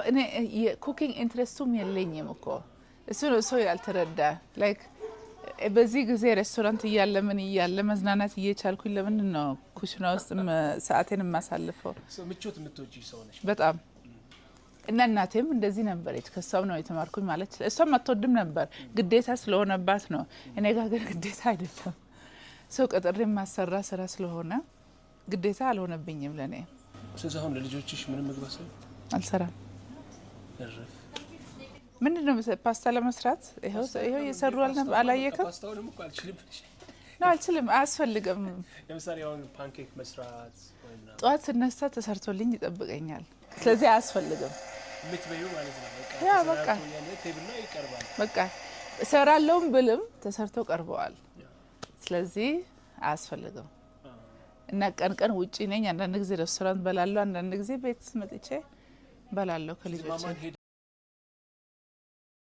እኔ የ cooking interest ኡም የለኝም እኮ። እሱ ነው ሰው ያልተረዳ። Like በዚህ ጊዜ ሬስቶራንት እያለ፣ ምን እያለ፣ መዝናናት እየቻልኩኝ ለምንድን ነው ኩሽና ውስጥ ሰዓቴን የማሳልፈው? ምቾት የምትወጂ ሰው ነሽ። በጣም። እና እናቴም እንደዚህ ነበረች። ከእሷም ነው የተማርኩኝ ማለት ይችላል። እሷም አትወድም ነበር፣ ግዴታ ስለሆነባት ነው። እኔ ጋር ግን ግዴታ አይደለም። ሰው ቀጥሬ የማሰራ ስራ ስለሆነ ግዴታ አልሆነብኝም ለእኔ። ስለዚህ አሁን ለልጆችሽ ምንም ምግብ አሰሪ አልሰራም። እረፍ። ምንድን ነው ፓስታ ለመስራት ይኸው ይኸው እየሰሩ አላየክም? ፓስታውንም እኮ አልችልም። ነው አልችልም፣ አያስፈልግም። ለምሳሌ አሁን pancake መስራት ወይ ምናምን። ጠዋት ስነሳ ተሰርቶልኝ ይጠብቀኛል። ስለዚህ አያስፈልግም። የምትበይው ማለት ነው። በቃ Yeah፣ በቃ። ተሰራርቶ እያለ table ላይ ይቀርባል። በቃ እሰራለሁም ብልም ተሰርቶ ቀርበዋል። ስለዚህ አያስፈልግም። እና ቀን ቀን ውጪ ነኝ። አንዳንድ ጊዜ ሬስቶራንት በላለሁ፣ አንዳንድ ጊዜ ቤት መጥቼ በላለሁ ከልጆቼ። ማማን ሄደ